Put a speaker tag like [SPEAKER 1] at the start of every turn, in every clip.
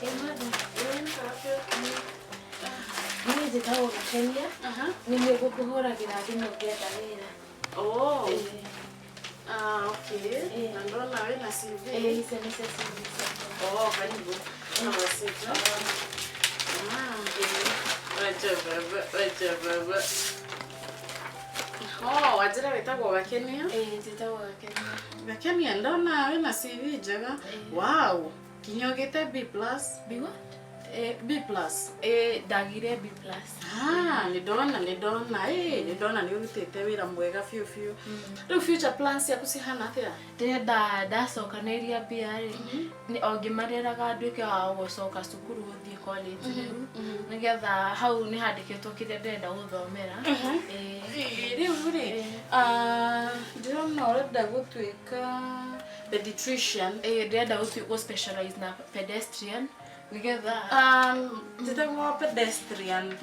[SPEAKER 1] Ĩ madam. Niĩ njĩtagwo Gakenia. Nĩ niĩ ngũkũhũragĩra thimũ ngĩetha wĩra.
[SPEAKER 2] Oh.
[SPEAKER 1] Ĩĩ.
[SPEAKER 2] Ah, okay.
[SPEAKER 1] Eh.
[SPEAKER 2] Na ndona wĩna CV.
[SPEAKER 1] Ĩĩ, icio nĩcio CV ciakwa.
[SPEAKER 2] Oh, karibu. Have a seat. Ah. Wacha baba, wacha baba. Oh, wanjĩra wĩtagwo Gakenia?
[SPEAKER 1] Ĩĩ, njĩtagwo Gakenia.
[SPEAKER 2] Gakenia ndona wĩna CV njega.
[SPEAKER 1] Ĩĩ.
[SPEAKER 2] Wow. Kinya ũgĩte B plus.
[SPEAKER 1] B what?
[SPEAKER 2] B plus.
[SPEAKER 1] Ĩĩ, ndagire B plus.
[SPEAKER 2] Ah, nĩ ndona, nĩ ndona. Ĩĩ, nĩ ndona nĩ ũrutĩte wĩra mwega biũ biũ. Rĩu future plans ciaku cihana atĩa?
[SPEAKER 1] Ndĩrenda ndacokanĩria mbia rĩ, nĩ o ngĩmareraga nduĩke wa gũcoka cukuru gũthiĩ college rĩu, nĩgetha hau nĩ handĩkĩtwo kĩrĩa ndĩrenda gũthomera. Ĩĩ.
[SPEAKER 2] Ĩĩ, rĩu rĩ,
[SPEAKER 1] Ĩĩ.
[SPEAKER 2] ah, ndĩrona ũrenda gũtuĩka pediatrician.
[SPEAKER 1] Ĩĩ, ndĩrenda gũ specialize na pedestrian nĩgetha
[SPEAKER 2] Njĩtagwo pedestrian.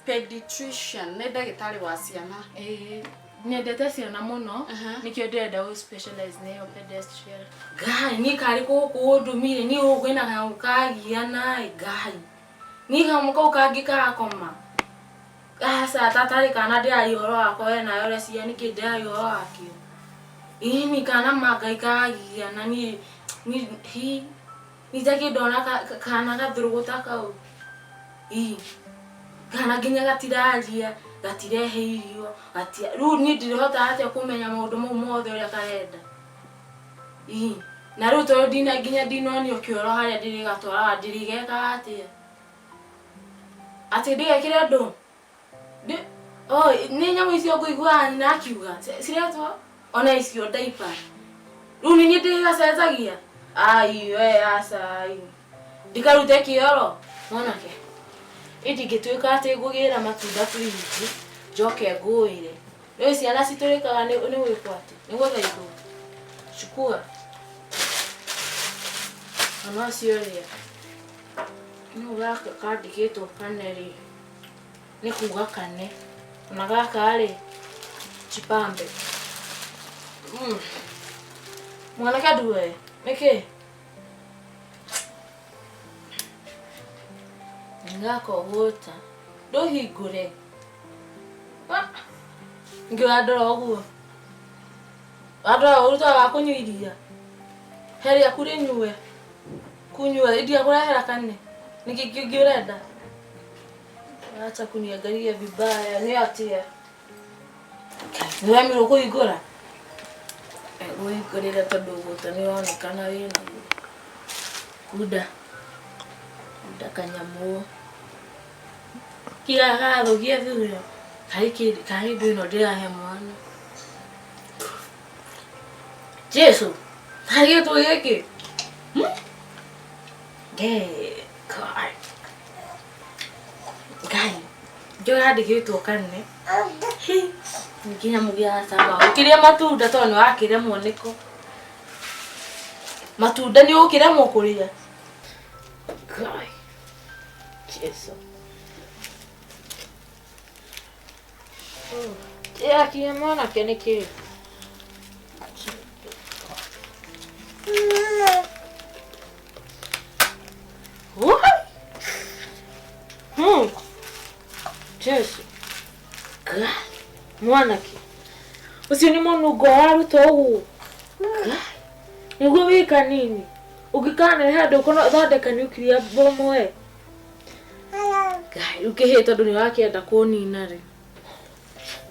[SPEAKER 2] Pediatrician nĩ ndagĩtarĩ wa ciana.
[SPEAKER 1] Ĩĩ, nyendete ciana mũno, nĩkĩo ndĩrenda gũ specialize na ĩyo pedestrian.
[SPEAKER 3] Ngai niĩ karĩ gũkũ ũndũmire niĩ gũkũ kwĩna kanyamũ kagiana ĩ Ngai niĩ kanyamũ kau kangĩ karakoma aca tatarĩ kana ndĩraria ũhoro wakwa we nawe ũreciria nĩkĩ ndĩraria ũhoro wakĩo ĩni kana ma Ngai karagiana niĩ niĩ hi niĩ njakĩ ndona kana gathũrũgũ ta kau ĩ kana nginya gatiraria gatirehe irio gatia rĩu niĩ ndirĩhotaga atĩa kũmenya maũndũ mau mothe ũrĩa karenda. Ii, na rĩu tondũ ndina nginya ndinonio kĩoro harĩa ndĩrĩgatwaraga ndĩrĩgekaga atĩa? Atĩ ndĩgekĩre ndũ? Ndĩ, oh, nĩ nyamũ icio ngũiguaga nyina akiuga ciretwo ona icio diaper. Rĩu nĩ niĩ ndĩgacenjagia? Ai we aca ai. Ndikarute kĩoro? Mwanake, niĩ ndingĩtuĩka atĩ ngũgĩra matunda fridge njoke ngũĩre. Rĩu ciana citũrĩkaga nĩ nĩ gwĩkwo atĩ? Nĩ gũthaithwo? Chukua. Mwana ũcio ũrĩa. Nũ gaka kandĩkĩtwo kane rĩ, nĩ kuga kane. Ona gaka rĩ, chipambe. Mwanake ndue, nĩkĩ? Gaka ũguo ta. Ndũhingũre. Ningĩ ũrandora ũguo? Ũrandora ũru ta wa kũnyua iria? He rĩaku rĩnyue. Kunyua, ndiakũrehera kane? Nĩkĩ kĩngĩ ũrenda? Acha kuniangalia vibaya, nĩ atĩa? Nĩũremirwo kũhingũra? Ngũhingũrĩre tondũ ũgũta nĩũronekana wĩnaguo. Kunda, kunda kanyamũ. Kira karathũkia thura karĩ kĩndũ karĩ ndũ ĩno ndĩrahe mwana. Jesu, karĩ gĩtũ gĩkĩ? Hmm? Ngai. Ngai. Ndio yandĩkĩtwo kane. Hi, nĩ kĩnyamũ gĩa cama. Ũkĩrĩa matunda tondũ nĩ wakĩremwo nĩko. Matunda nĩ ũkĩremwo kũrĩa. Ngai. Jesu. Akinya mwanake nĩ kĩ? What? Hmm. Jesu. God. Mwanake. Ũcio nĩ mũnungo waruta ũguo. God. Nĩguo wĩ kanini. Ũngĩkaneneha ndũkũthondeka nuclear bomb we. Ngai, rĩu kĩhĩĩ tondũ nĩ ũrakĩenda kũnina rĩ,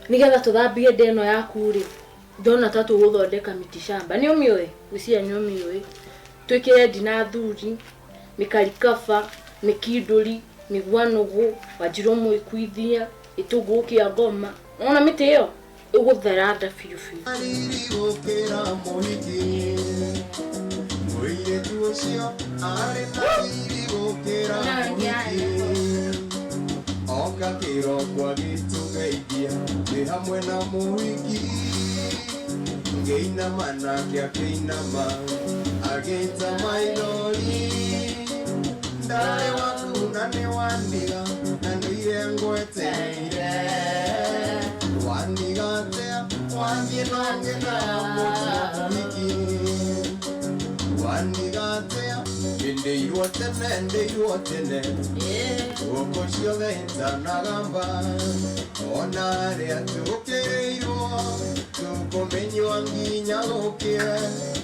[SPEAKER 3] nĩgetha tũthambie nda ĩno yaku rĩ, ndona ta tũgũthondeka miti shamba. Nĩ ũmĩũĩ? Ngwĩciria nĩ ũmĩũĩ. Twĩkĩre ndina thuri, mĩkarikaba, mĩkindũri, mĩguanũgũ, wanjirũ mũĩkuithia, gĩtũngũrũ kĩa ngoma. Nĩwona mĩtĩ ĩyo? Ĩgũthera nda biũ biũ.
[SPEAKER 4] Riri gũkĩra mũhiki. Mũirĩtu ũcio arĩ na riri gũkĩra mũhiki. Oka kĩroko agĩtũgeithia twĩ hamwe na mũhiki. Ngĩinama nake akĩinama agĩita maithori. Ndarĩ waku na nĩ wandiga na ndũire ngwetereire. Wandiga atĩa wathiĩ na ũngĩ na mũhiki. Wandiga atĩa hĩndĩ Ndeirwo tene ndeirwo tene Gũkũ ciothe itanagamba Ona arĩa tũkĩrĩirwo Tũkũmenywo nginya gũkĩe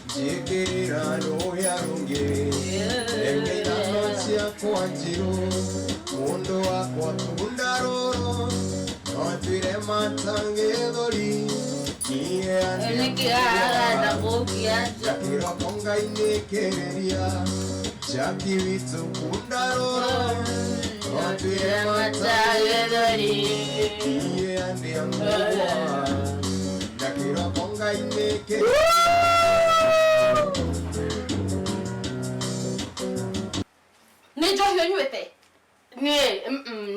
[SPEAKER 4] Njĩkĩrĩra rũhĩa rũngĩ Reke ithano ciakwa njirũ Mũndũ wakwa tunda rũrũ No twĩre matangĩthũri
[SPEAKER 3] Nĩkĩ arenda gũkia nja?
[SPEAKER 4] Kĩroko Ngai nĩkĩrĩria Jaki witũ kunda rũrũ No twĩre
[SPEAKER 3] Matagĩthũri.
[SPEAKER 4] Iye andĩa ngũa Na kĩroko Ngai nĩkĩrĩria
[SPEAKER 2] Nĩ njohi ũnyuĩte?
[SPEAKER 3] Niĩ,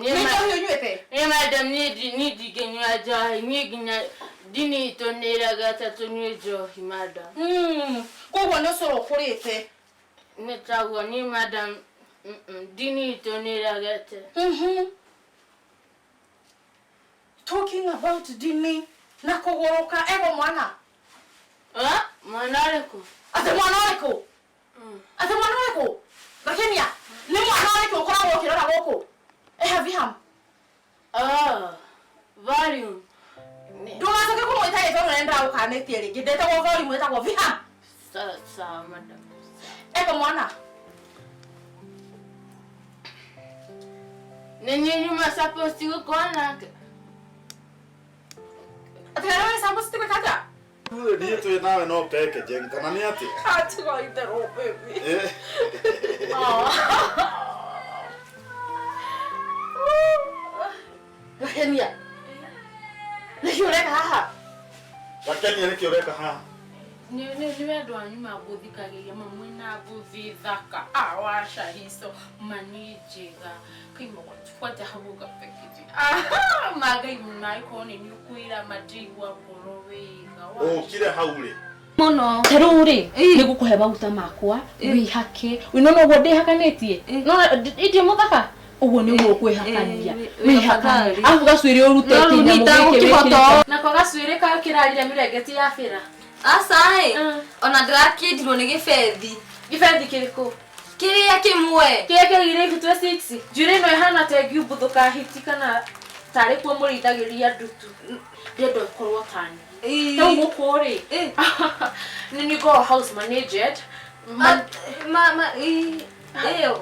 [SPEAKER 2] Nĩ njohi ũnyuĩte?
[SPEAKER 3] Niĩ madam niĩ niĩ ndingĩnyua njohi niĩ nginya ndini itũ nĩ ĩregete tũnyue njohi madam.
[SPEAKER 2] Koguo nĩ ũcũrũ ũkũrĩte.
[SPEAKER 3] Nĩ taguo niĩ madam ndini itũ nĩ ĩregete.
[SPEAKER 2] Talking about dini na kũgũrũka ego mwana.
[SPEAKER 3] Ah, mwana ũrĩkũ?
[SPEAKER 2] Atĩ mwana ũrĩkũ? Atĩ mwana ũrĩkũ? Gakenia, nĩ mwana ũrĩkũ ũkoragwo ũkĩrora gũkũ? Eha Viham.
[SPEAKER 3] Ah, volume.
[SPEAKER 2] Ndũgacoke kũmwĩta rĩtwa rĩrĩa ndĩragũkanĩtie rĩngĩ. Ndetagwo volume, ĩtagwo Viham.
[SPEAKER 3] Sawa sawa madam.
[SPEAKER 2] Ego mwana.
[SPEAKER 3] Nĩ niĩ nyuma supposed gũkorwo nake.
[SPEAKER 2] Atĩ harĩa wĩ supposed gwĩka atĩa?
[SPEAKER 5] Niĩ twĩ nawe no packaging kana nĩ atĩa?
[SPEAKER 2] Atiga itherũ baby.
[SPEAKER 5] Eh.
[SPEAKER 2] Gakenia. Nĩkĩ ũreka haha?
[SPEAKER 5] Gakenia nĩkĩ ũreka haha?
[SPEAKER 3] Nĩ nĩ wendo wanyu magũthikagĩria mamwe na ngũthi thaka awaca hizo mani njega kaimagwata haguga package magai maiko nĩ nĩũkwĩra mandĩigua ngoro wega
[SPEAKER 5] Ũkire hau rĩ.
[SPEAKER 3] Mũno ta rĩu rĩ nĩ ngũkũhe maguta makwa wĩhake nona ũguo ndĩhakanĩtie nona ndĩ mũthaka ũguo nĩguo ũkwĩhakania wĩhakanie arabu gacuĩrĩ ũrute
[SPEAKER 6] No rĩu
[SPEAKER 3] kĩnyamũ gĩkĩ
[SPEAKER 6] nĩitagũkĩhota
[SPEAKER 3] wĩkĩrĩte. Nako gacuĩrĩ kakĩrarire mĩrengeti ya bĩra.
[SPEAKER 6] Aca ĩ, ona ndĩrakĩndirwo nĩ gĩbethi.
[SPEAKER 3] Gĩbethi kĩrĩkũ?
[SPEAKER 6] Kĩrĩa kĩmwe.
[SPEAKER 3] Kĩrĩa kĩagĩire ibutwe 6. Njuĩrĩ ĩno ĩhana ta ĩngiumbuthũka hiti kana tarĩ kuo mũrĩithagĩria ndutu. Ndĩrenda ĩkorwo ta niĩ. Rĩu gũkũ rĩ, nĩ niĩ ngoragwo house managed.
[SPEAKER 6] Ĩyo.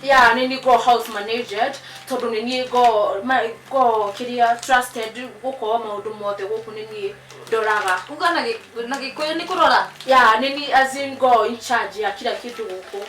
[SPEAKER 3] Ya nĩ niĩ ngoragwo house managed tondũ nĩ niĩ ngoragwo kĩrĩa trusted gũkorwo maũndũ mothe gũkũ nĩ niĩ ndoraga.
[SPEAKER 6] Uga na Gĩkũyũ nĩ kũrora?
[SPEAKER 3] Ya nĩ niĩ as in ngoragwo in charge ya kila kĩndũ gũkũ.